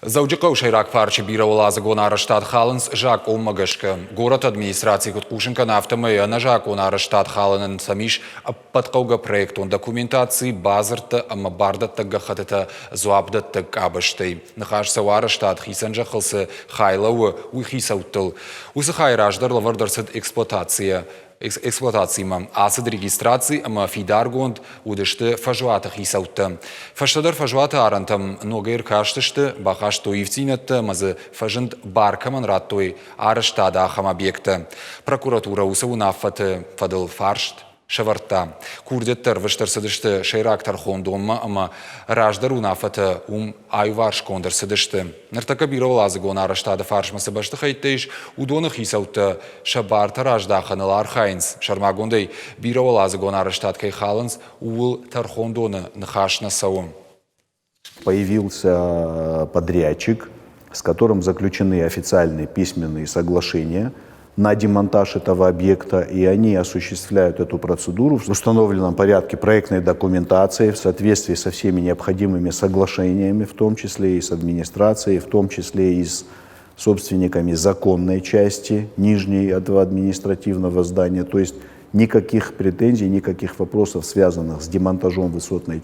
Дзӕуджыхъӕуы сӕйраг парчы бирӕуӕладзыгон арӕзтад халынц закъонмӕ гӕсгӕ. Горӕты администраци куыд хъусын кӕны, афтӕмӕй ӕнӕзакъон арӕзтад халынӕн сӕм ис ӕппӕт хъӕугӕ проектон документаци, бадзырдтӕ ӕмӕ бардӕттӕг гӕххӕттытӕ дзуапдӕттӕг къабӕзтӕй. Ныхас цӕуы арӕзтад хицӕн зӕххыл цы хай лӕууы, уый хицӕуттыл. Уыцы хай раздӕр лӕвӕрд ӕрцыд эксплуатацийӕ эксплуатацимӕ ацыд регистраци ӕмӕ фидаргонд уыдысты фӕзуаты хицӕуттӕ. Фӕстӕдӕр фӕзуаты арӕнтӕм ногӕй ӕркастысты, бахастой ивддзинӕдтӕ ӕмӕ дзы фӕзынд бар кӕмӕн радтой арӕзтады ахӕм объекттӕ. Прокуратурӕ уыцы уынаффӕты фӕдыл фарст сӕвӕрдта. Курдиӕттӕ ӕрвыст ӕрцыдысты сӕйраг тӕрхондонмӕ ӕмӕ раздӕр уынаффӕтӕ уым аиуварсгонд ӕрцыдысты. Ныртӕккӕ бирӕуӕладзыгон арӕзтады фарсмӕ цы бӕстыхӕйттӕ ис, уыдоны хицӕуттӕ сӕ бартӕ раздахыныл архайынц. Сӕрмагондӕй, бирӕуӕладзыгон арӕзтад кӕй халынц, ууыл тӕрхондоны ныхас нӕ цӕуы. Появился подрядчик, с которым заключены официальные письменные соглашения на демонтаж этого объекта, и они осуществляют эту процедуру в установленном порядке проектной документации в соответствии со всеми необходимыми соглашениями, в том числе и с администрацией, в том числе и с собственниками законной части нижней этого административного здания. То есть никаких претензий, никаких вопросов, связанных с демонтажом высотной